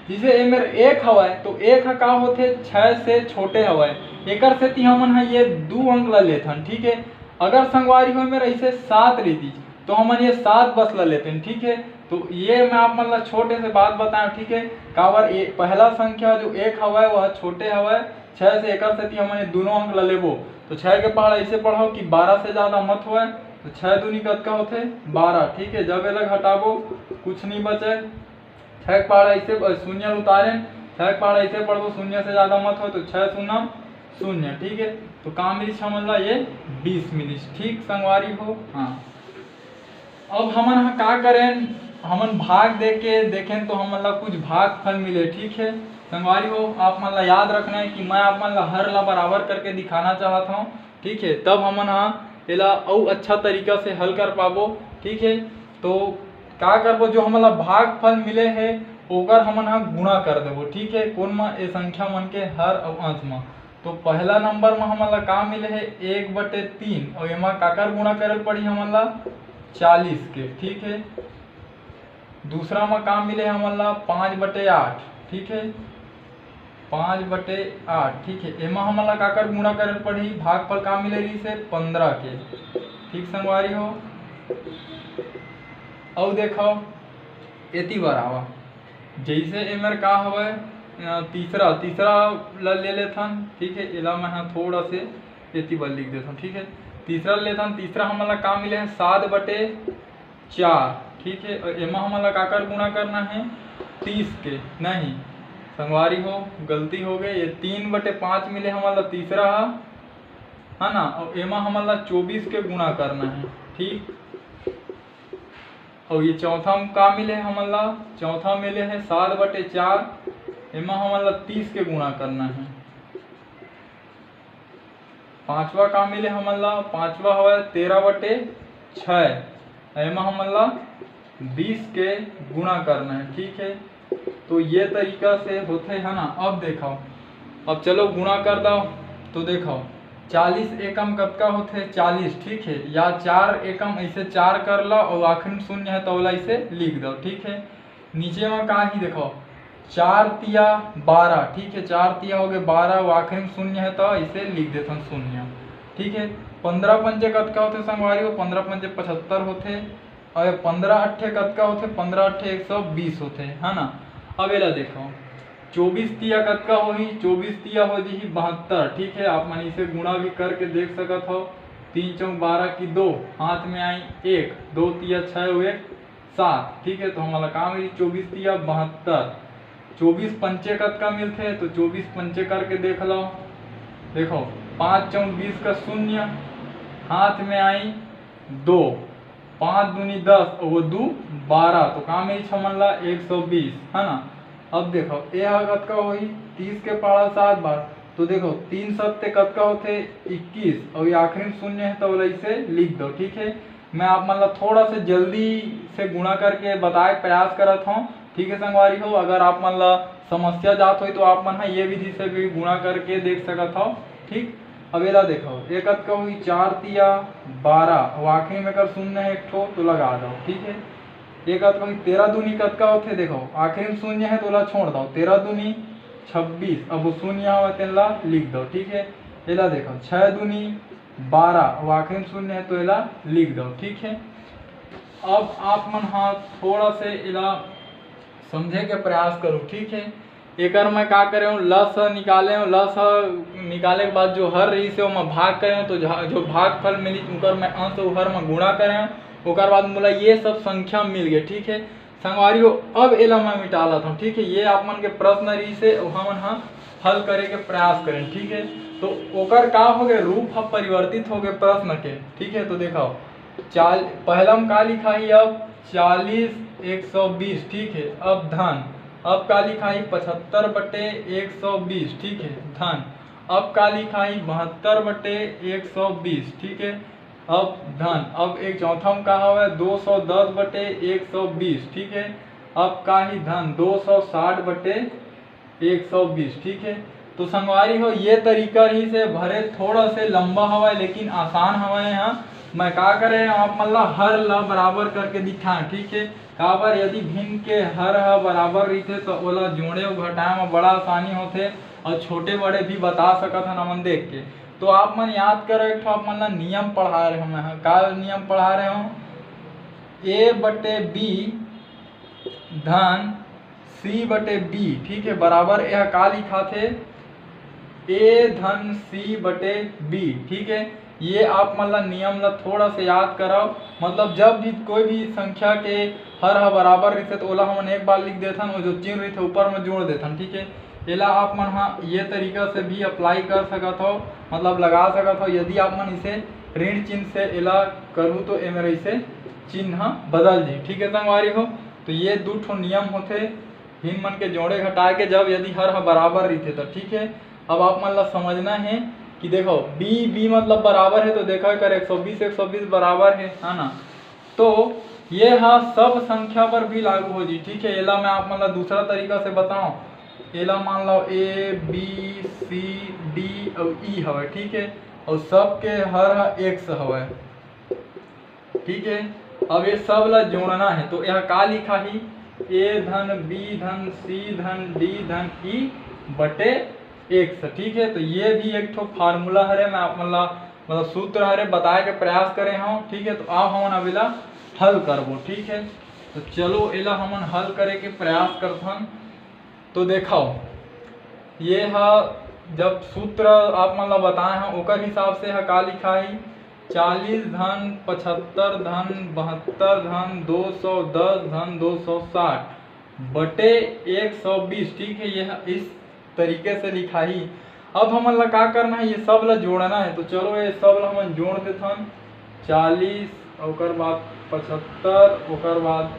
जैसे ए मेर एक हवय, तो एक ह का होथे? छः से छोटे हवय। एकर सेती हमन ह ये दू अंक ला लेथन। ठीक है, अगर संगवारी हो मेर ऐसे सात लेती, तो हमन ये सात बस ला लेथन। ठीक है, तो ये मैं आप मन ला छोटे से बात बताएं। ठीक है, काबर ये पहला संख्या जो एक हवय, वह छोटे हवय छः से, एकर सेती हमन ये दोनों अंक ला लेबो। तो छः के पहाड़ा ऐसे पढ़ो कि बारह से ज़्यादा मत होय, तो छः दूनी कतका होथे? बारह। ठीक है, जब एला घटाबो, कुछ नहीं बचे। छः के पहाड़ा ऐसे, अ, शून्य ल उतारेन, छः के पहाड़ा ऐसे पढ़बो, शून्य से ज़्यादा मत होय, तो छः शून्य शून्य। ठीक है, तो का मिलिस हमन ला? ये बीस मिलिस। ठीक संगवारी हो, हाँ। अब हमन ह का करेन, हमन भाग दे के देखेन तो हमन ला कुछ भागफल मिले। ठीक है संगवारी हो, आप मन ला याद रखना है कि मैं आप मन ला हर ला बराबर करके दिखाना चाहत हूँ। ठीक है, तब हमन ह एला अउ अच्छा तरीका से हल कर पाबो। ठीक है, तो का करबो, जो हमन ला भागफल मिले है ओकर हमन ह गुणा कर देबो। ठीक है, कोन म? ए संख्या मन के हर अउ अंश म। तो पहला नंबर म हमन ला का मिले है? एक बटे तीन, और एमा काकर गुणा करे पड़ी हमन ला? चालीस के। ठीक है, दूसरा म का मिले हमन ला? पाँच बटे आठ। ठीक है, पाँच बटे आठ। ठीक है, एमा हमन ला काकर गुणा करे पड़ी? भागफल का मिले रहिस हे? पंद्रह के। ठीक संगवारी हो, अउ देखो एती बर आवा, जैसे एमेर का हवय, अ, तीसरा, तीसरा ल ले लेथन। ठीक है, एला मैं ह थोड़ा से एती बर लिख देथन। ठीक है, तीसरा ल लेथन, तीसरा हमन ला का मिले हे? सात बटे चार। ठीक है, और एमा हमन ला काकर गुणा करना है? तीस के। नहीं संगवारी हो, गलती हो गई, ये तीन बटे पाँच मिले हमन ला तीसरा ह, है ना, और एमा हमन ला चौबीस के गुणा करना है। ठीक, और ये चौथा म का मिले हमन ला? चौथा मिले है सात बटे चार, एमा हमन ला तीस के गुणा करना है। पांचवा का मिले हमन ला? पांचवा हवय तेरह बटे छः, एमा हमन ला बीस के गुणा करना है। ठीक है, तो ये तरीका से होथे, है ना। अब देखो, अब चलो गुणा कर दो, तो देखो चालीस एकम कतका होथे? चालीस। ठीक है, या चार एकम ऐसे चार कर लो और आखिरी में शून्य है तो ओला ऐसे लिख दो। ठीक है, नीचे में का ही देखो, चार तिया बारह। ठीक है, चार तिया हो गए बारह, और आखिरी में शून्य है तो ऐसे लिख देथन शून्य। ठीक है, पंद्रह पंचे कतका होथे संगवारी हो? पंद्रह पंचे पचहत्तर होथे। और पंद्रह अट्ठे कतका होथे? पंद्रह अट्ठे एक सौ बीस होथे, है ना। अब एला देखो, चौबीस तिया कतका होही? चौबीस तिया हो जही बहत्तर। ठीक है, आप मन इसे गुणा भी करके देख सकत हो। तीन चौक बारह की दो, हाथ में आई एक, दो तिया छः और एक सात। ठीक है, तो हमला का मिली? चौबीस तिया बहत्तर। चौबीस पंचे कतका मिलथे? तो चौबीस पंचे करके देख लो। देखो, पाँच चौक बीस का शून्य, हाथ में आई दो, पाँच दूनी दस और वो दू बारह, तो का मिली हमन ला? एक सौ बीस, है ना। अब देखो, ये ह कतका होही? तीस के पहाड़ा सात बार, तो देखो तीन सत्ते कतका होथे? इक्कीस, और ये आखिरी में शून्य है तो ओला इसे लिख दो। ठीक है, मैं आप मन ला थोड़ा से जल्दी से गुणा करके बताए के प्रयास करत हूँ। ठीक है संगवारी हो, अगर आप मन ला समस्या जात होई तो आप मन ह ये विधि से भी गुणा करके देख सकत हो। ठीक, अब एला देखो, ये कतका होही? चार तिया बारह, और आखिरी में एकर शून्य है एक ठो, तो लगा दो। ठीक है, ये कतका होही? तेरह दूनी कतका होथे? देखो, आखिरी में शून्य है तो ओला छोड़ दो, तेरह दूनी छब्बीस, अब वो शून्य हवय तेन ला लिख दो। ठीक है, एला देखो, छः दूनी बारह, और आखिरी में शून्य है तो एला लिख दो। ठीक है, अब आप मन हा थोड़ा से एला समझे के प्रयास करो। ठीक है, एकर मैं का करे हूँ, लस ह निकाले हूँ, लस ह निकाले के बाद जो हर रहिस हे ओमा भाग करे हूँ, तो झा-, जो भागफल मिली उकर मैं अंश अउ हर में गुणा करे हूँ, ओकर बाद मोला ये सब संख्या मिल गए। ठीक है संगवारी हो, अब एला मैं मिटा लेत हूँ। ठीक है, ये आप मन के प्रश्न रहिस हे, ओहा मन ह हल करे के प्रयास करें। ठीक है, तो ओकर का हो गए, रूप ह परिवर्तित हो गए प्रश्न के। ठीक है, तो देखो चाल पहला में का लिखा ही, अब चालीस एक सौ बीस, ठीक है। अब धन, अब का लिखाही? पचहत्तर बटे एक सौ बीस, ठीक है, धन। अब का लिखाही? बहत्तर बटे एक सौ बीस, ठीक है। अब धन, अब एक चौथा में का हवय? दो सौ दस बटे एक सौ बीस, ठीक है। अब का ही? धन दो सौ साठ बटे एक सौ बीस, ठीक है। तो संगवारी हो, ये तरीका ही से भरे, थोड़ा से लंबा हवय लेकिन आसान हवय। यहाँ मैं का करे, आप मन ला हर ला बराबर करके दिखा, ठीक है। काबर, यदि भिन्न के हर ह बराबर रहिथे तो ओला जोड़े अउ घटाए म बड़ा आसानी होथे, अउ छोटे बड़े भी बता सकत हन हमन देख के। तो आप मन याद करो, एक ठो आप मन ला नियम पढ़ा रहे हूँ मैं ह। का नियम पढ़ा रहे हूँ? ए बटे बी धन सी बटे डी, ठीक है, बराबर यह का लिखाथे? ए धन सी बटे बी, ठीक है। ये आप मन ला नियम ला थोड़ा से याद कराओ, मतलब जब भी कोई भी संख्या के हर ह बराबर रहिथे तो ओला हमन एक बार लिख देथन, वो जो चिन्ह रहिथे ऊपर में जोड़ देथन, ठीक है। एला आप मन हा ये तरीका से भी अप्लाई कर सकत हो, मतलब लगा सकत हो। यदि आप मन इसे ऋण चिन्ह से एला करहू तो एमे रहिसे चिन्ह ह बदल जाही, ठीक है संगवारी हो। तो ये दू ठो नियम होथे भिन्न मन के जोड़े घटाए के, जब यदि हर ह बराबर रहिथे तो, ठीक है। अब आप मन ला समझना है कि देखो बी बी मतलब बराबर है, तो देखो एकर एक सौ बीस एक सौ बीस बराबर है, है ना। तो ये ह सब संख्या पर भी लागू हो जी, ठीक है। एला मैं आप मन ला दूसरा तरीका से बताऊं, एला मान लो ए बी सी डी अउ ई हवे, ठीक है, अउ सबके हर ह एक्स हवे, ठीक है। अब ये सब ला जोड़ना है तो यह का लिखाही? ए धन बी धन सी धन डी धन ई बटे एक्स, ठीक है। तो ये भी एक ठो फार्मूला हरे, मैं आप मन ला मतलब सूत्र हरे बताए के प्रयास करे हूँ, ठीक है। तो आओ हमन अब एला हल करबो, ठीक है। तो चलो एला हमन हल करे के प्रयास करथन। तो देखो ये ह जब सूत्र आप मन ला बताए हूँ ओकर हिसाब से ह का लिखाही? चालीस धन पचहत्तर धन बहत्तर धन दो सौ दस धन दो सौ साठ बटे एक सौ बीस, ठीक है। यह इस तरीके से लिखाही। अब हमन ला का करना है? ये सब ला जोड़ना है। तो चलो ये सब ला हमन जोड़ देथन, चालीस, ओकर बाद पचहत्तर, ओकर बाद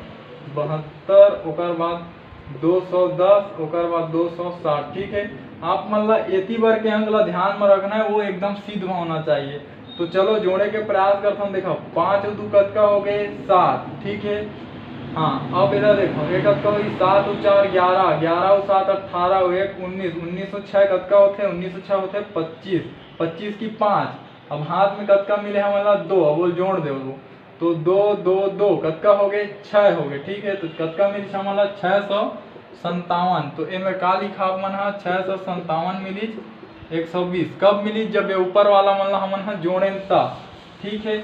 बहत्तर, ओकर बाद दो सौ दस, ओकर बाद दो सौ साठ, ठीक है। आप मन ला एती बर के अंक ला ध्यान में रखना है, वो एकदम सिद्ध होना चाहिए। तो चलो जोड़े के प्रयास करथन। देखो पाँच अउ दू कतका हो गए? सात, ठीक है। हाँ, अब एला देखो, ये कतका होही? सात अउ चार ग्यारह, ग्यारह अउ सात अट्ठारह, अउ एक उन्नीस, उन्नीस अउ छः कतका होथे? उन्नीस अउ छः होथे पच्चीस, पच्चीस की पाँच। अब हाथ में कतका मिले हमन ला? दो। अब वो जोड़ दे वो, तो दो दो दो कतका हो गए? छः हो गए, ठीक है। तो कतका मिलिस हमन ला? छः सौ संतावन। तो एमे का लिखा आप मन हा? छः सौ संतावन मिलिस एक सौ बीस। कब मिलिस? जब ये ऊपर वाला मन ला हमन हा जोड़ेन त, ठीक है।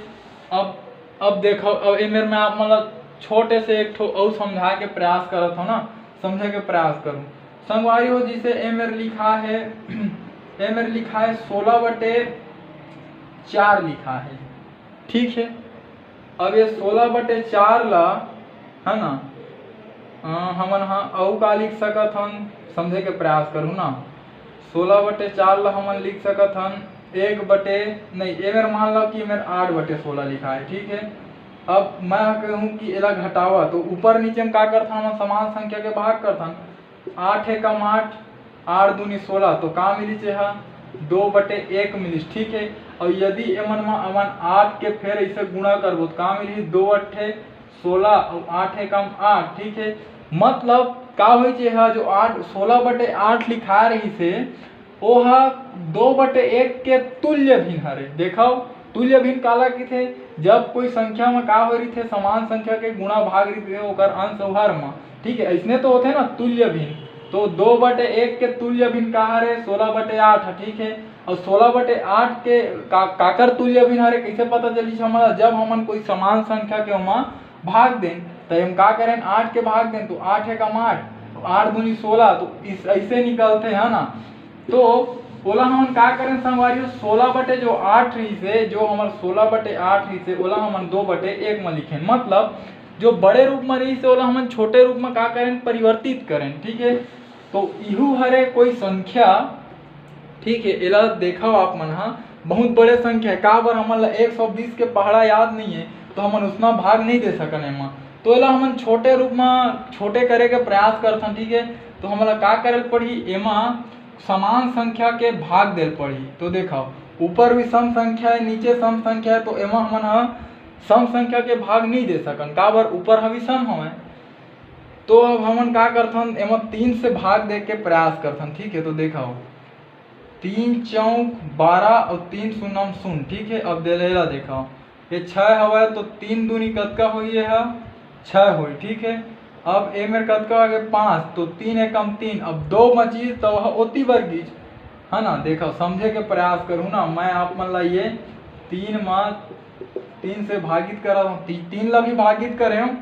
अब अब देखो, अब एमेर मैं आप मन ला छोटे से एक ठो अउ समझाए के प्रयास करत हूँ ना, समझे के प्रयास करूँ संगवारी हो। जैसे एमेर लिखा है एमेर लिखा है सोलह बटे चार लिखा है, ठीक है। अब ये सोलह बटे चार ला, है ना, अ, हमन हा अउ का लिख सकत हन, समझे के प्रयास करूँ ना। सोलह बटे चार ला हमन लिख सकत हन एक बटे, नहीं, एमेर मान लो कि एमेर आठ बटे सोलह लिखा है, ठीक है। अब मैं कहूँ कि एला घटावा, तो ऊपर नीचे में का करथन हमन? समान संख्या के भाग करथन। आठ एकम आठ, आठ दूनी सोलह, तो का मिलिस? एहा दो बटे एक मिलिस, ठीक है। और यदि एमन म हमन आठ के फेर ऐसे गुणा करबो तो का मिलही? दो अट्ठे सोलह और आठ एकम आठ, ठीक है। मतलब का होइस, एहा जो आठ, सोलह बटे आठ लिखा रहिस हे, ओहा दो बटे एक के तुल्य भिन्न हरे। देखव, तुल्य भिन्न काला कहिथे? जब कोई संख्या म का होय रहिथे, समान संख्या के गुणा भाग रहिथे ओकर अंश अउ हर म, ठीक है, अइसने तो होथे ना तुल्य भिन्न। तो दो बटे एक के तुल्य भिन्न का हरे? सोलह बटे आठ ह, ठीक है। और सोलह बटे आठ के का, काकर तुल्य भिन्न हरे, कैसे पता चलिस हमन ला? जब हमन कोई समान संख्या के ओमा भाग देन, त हम का करेन, आठ के भाग देन, तो आठ एकम आठ, आठ दूनी सोलह, तो इस ऐसे निकलथे, है ना। तो ओला हमन का करेन संगवारी हो, सोलह बटे जो आठ रहिस हे, जो हमर सोलह बटे आठ रहिस हे, ओला हमन दो बटे एक म लिखेन। मतलब जो बड़े रूप म रहिस हे, ओला हमन छोटे रूप म का करेन, परिवर्तित करेन, ठीक है। तो इहू हरे कोई संख्या, ठीक है, एला देखव आप मन हा, बहुत बड़े संख्या है। काबर हमन ला एक सौ बीस के पहाड़ा याद नहीं है, तो हमन उतना भाग नहीं दे सकन एमा। तो एला हमन छोटे रूप म छोटे करे के प्रयास करथन, ठीक है। तो हमला का करे ल पड़ही, एमा समान संख्या के भाग दे ल पड़ही। तो देखव, ऊपर विषम संख्या है, नीचे सम संख्या है, तो एमा हमन ह सम संख्या के भाग नहीं दे सकन, काबर ऊपर ह विषम हवय। तो अब हमन का करथन, एमा तीन से भाग दे के प्रयास करथन, ठीक है। तो देखव, तीन चौक बारह और तीन शून्यम शून्य, ठीक है। अब दे लेला देखव, ये छः हवय तो तीन दूनी कतका होही, ये ह छः होही, ठीक है। अब ए मेर कतका हो गे, पाँच, तो तीन एकम तीन, अब दो बचिस तो वह ओती बर गिस, है ना। देखव, समझे के प्रयास करूँ ना मैं आप मन ला, ये तीन मा तीन से भागित करा हूँ, ती, तीन ला भी भागित करे हूँ,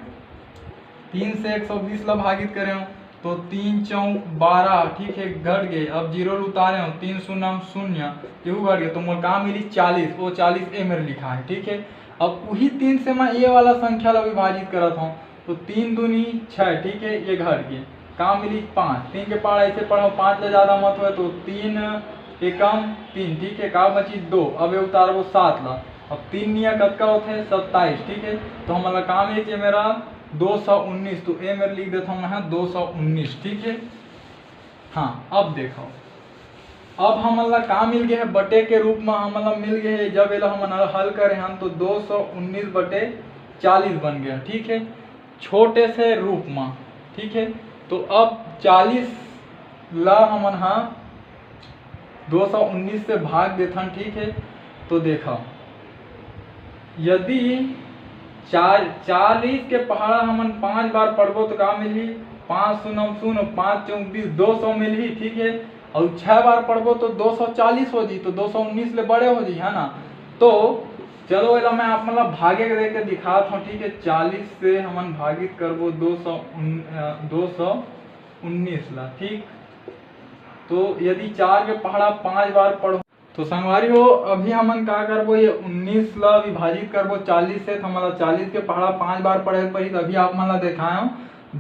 तीन से एक सौ बीस ला भागित करे हूँ, तो तीन चौक बारह, ठीक है, घट गए। अब जीरो ल उतारे हूँ, तीन शून्यम शून्य, यहू घट गए, तो मोर का मिली, चालीस। वो चालीस ए मेर लिखा है, ठीक है। अब वही तीन से मैं ये वाला संख्या ला विभाजित करत हूँ, तो तीन दूनी छः, ठीक है, ये घट गए, का मिली, पाँच। तीन के पहाड़ा ऐसे पढ़ो, पाँच ले ज़्यादा मत होए, तो तीन एकम तीन, ठीक है, का बची, दो। अब ये उतारबो सात ला, अब तीन निया कतका होथे, सत्ताईस, ठीक है। तो हमन ला का मिली, ये मेरा दो सौ उन्नीस, तो ए मेर लिख देता हूँ मैं दो सौ उन्नीस, ठीक है। हाँ, अब देखो, अब हमन ला का मिल गए है, बटे के रूप में हमन ला मिल गए है। जब एला हमन हल करे हन तो दो सौ उन्नीस बटे चालीस बन गया, ठीक है, छोटे से रूप में, ठीक है। तो अब चालीस ला हमन हा दो सौ उन्नीस से भाग देथन, ठीक है। तो देखा, यदि चार चालीस के पहाड़ा हमन पाँच बार पढ़बो तो का मिलही? पाँच शून्य शून्य, पाँच चौक बीस, दो सौ मिलही, ठीक है। और छः बार पढ़बो तो दो सौ चालीस हो जी, तो दो सौ उन्नीस ले बड़े हो जी, है ना। तो चलो, एला मैं आप मन ला भागे के देख के दिखात हूँ, ठीक है। चालीस से हमन भागित करबो दो सौ, दो सौ उन्नीस ला, ठीक। तो यदि चार के पहाड़ा पाँच बार पढ़ो, तो संगवारी हो, अभी हमन का करबो, ये उन्नीस ला विभाजित करबो चालीस से, तो हमन ला चालीस के पहाड़ा पाँच बार पढ़े के पड़ही। अभी आप मन ला देखाए हूँ,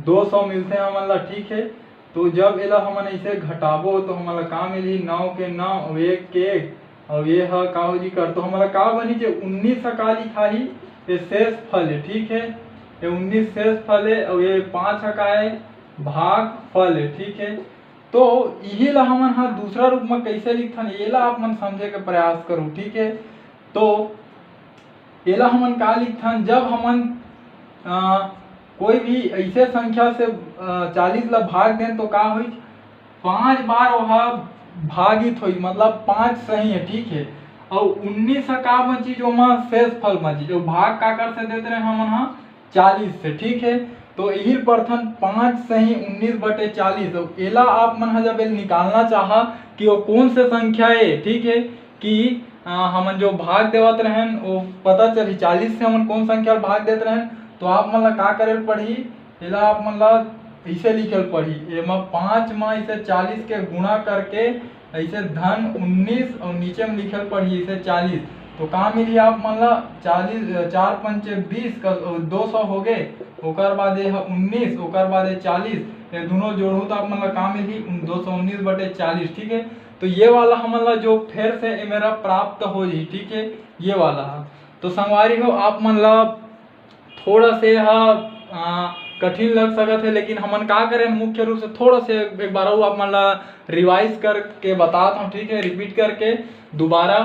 दो सौ मिलथे हमन ला, ठीक है। तो जब एला हमन ऐसे घटाबो तो हमन ला का मिलही? नौ के नौ और एक के एक, और ये ह का हो जी कर, तो हमन ला का बनी जे उन्नीस ह का लिखाही? ये शेष फल है, ठीक है। ये उन्नीस शेष फल है और ये पाँच ह का है? भाग फल है, ठीक है। तो इही ला हमन हा दूसरा रूप में कैसे लिखथन, ये ला आप मन समझे के प्रयास करो, ठीक है। तो एला हमन का लिखथन, जब हमन अ, कोई भी ऐसे संख्या से अ, चालीस ला भाग देन तो का होई? पांच बार ओहा भागित होई, मतलब पांच सही है, ठीक है। और उन्नीस ह का बची, जो मा शेष फल बची, जो भाग काकर से देते रहे हमन हा चालीस से, ठीक है। तो यही प्रथम पाँच सही उन्नीस बटे चालीस। तो एला आप मन ह जब एल निकालना चाहा कि वो कौन से संख्या है, ठीक है, कि अ, हमन जो भाग देवत रहन वो पता चली चालीस से हमन कौन संख्या ल भाग देत रहन, तो आप मन ला का करे ल पड़ही? एला आप मन ला इसे लिखे ल पड़ही, एमा पाँच मा इसे चालीस के गुणा करके ऐसे धन उन्नीस और नीचे में लिखे ल पड़ही इसे चालीस। तो का मिली आप मन ला? चालीस, चार पंचे बीस का, दो सौ हो गए, ओकर बाद ये ह उन्नीस, ओकर बाद ये चालीस, ये दोनों जोड़हू तो आप मन ला का मिली? उन दो सौ उन्नीस बटे चालीस, ठीक है। तो ये वाला हमन ला जो फेर से ये मेरा प्राप्त हो जी, ठीक है, ये वाला है। तो संगवारी हो, आप मन ला थोड़ा से हा, आ, कठिन लग सकत है, लेकिन हमन का करें, मुख्य रूप से थोड़ा से एक बार अउ आप मन ला रिवाइज करके बतात हूँ, ठीक है, रिपीट करके दोबारा।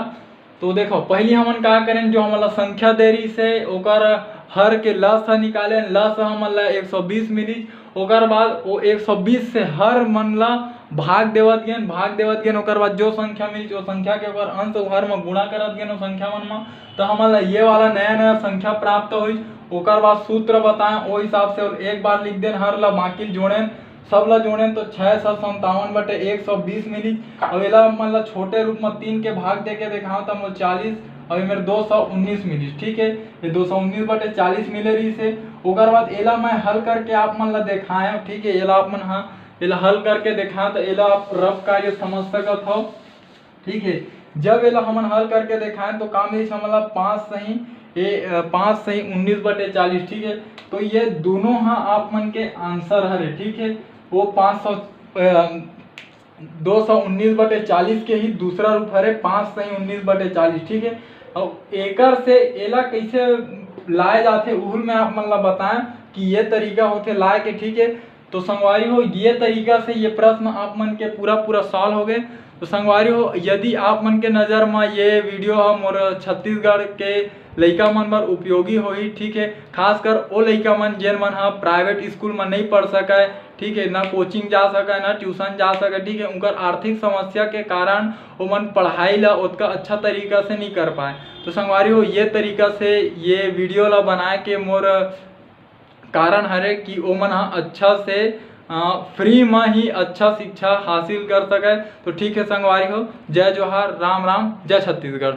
तो देखो, पहली हमन का करें, जो हमन ला संख्या दे रही से ओकर हर के लस ह निकालेन, लस ह हमन ला एक सौ बीस मिली। ओकर बाद वो एक सौ बीस से हर मन ला भाग देवत गेन, भाग देवत गेन, ओकर बाद जो संख्या मिली, जो संख्या के ओकर अंश हर म गुणा करत गेन वो संख्या मन म, तो हमन ला ये वाला नया नया संख्या प्राप्त होइस। ओकर बाद सूत्र बताएं, ओ हिसाब से और एक बार लिख देन हर ला, बाकी जोड़ेन, सब ला जोड़ेन तो छः सौ संतावन बटे एक सौ बीस मिली। और एला मन ला छोटे रूप में तीन के भाग दे के देखाओ तो मोर चालीस और ये मेरे दो सौ उन्नीस मिली, ठीक है। ये दो सौ उन्नीस बटे चालीस मिले रही से। ओकर बाद एला मैं हल करके आप मन ला देखाएं, ठीक है। एला आप मन हा एला हल करके देखाएं तो एला आप रफ कार्य समझ सकत हो, ठीक है। जब एला हमन हल करके देखाएं तो का मिली हमन ला? पाँच सही ए, अ, पाँच सही उन्नीस बटे चालीस, ठीक है। तो ये दोनों हा आप मन के आंसर हरे, ठीक है। वो पाँच सौ, अ, दो सौ उन्नीस बटे चालीस के ही दूसरा रूप हरे, पाँच सही उन्नीस बटे चालीस, ठीक है। और एकर से एला कैसे लाए जाथे, उहुल मैं आप मन ला बताएं। कि ये तरीका होथे लाए के, ठीक है। तो संगवारी हो, ये तरीका से ये प्रश्न आप मन के पूरा पूरा सॉल्व हो गए। तो संगवारी हो, यदि आप मन के नज़र में ये वीडियो ह मोर छत्तीसगढ़ के लइका मन बर उपयोगी होही, ठीक है, खासकर ओ लइका मन जेन मन ह प्राइवेट स्कूल में नहीं पढ़ सकय, ठीक है, ना कोचिंग जा सकय, ना ट्यूशन जा सकय, ठीक है, उनकर आर्थिक समस्या के कारण ओमन पढ़ाई ला ओतका अच्छा तरीका से नहीं कर पाए। तो संगवारी हो, ये तरीका से ये वीडियो ला बनाए के मोर कारण हरे कि ओमन ह अच्छा से फ्री में ही अच्छा शिक्षा हासिल कर सके। तो ठीक है संगवारी हो, जय जोहार, राम राम, जय छत्तीसगढ़।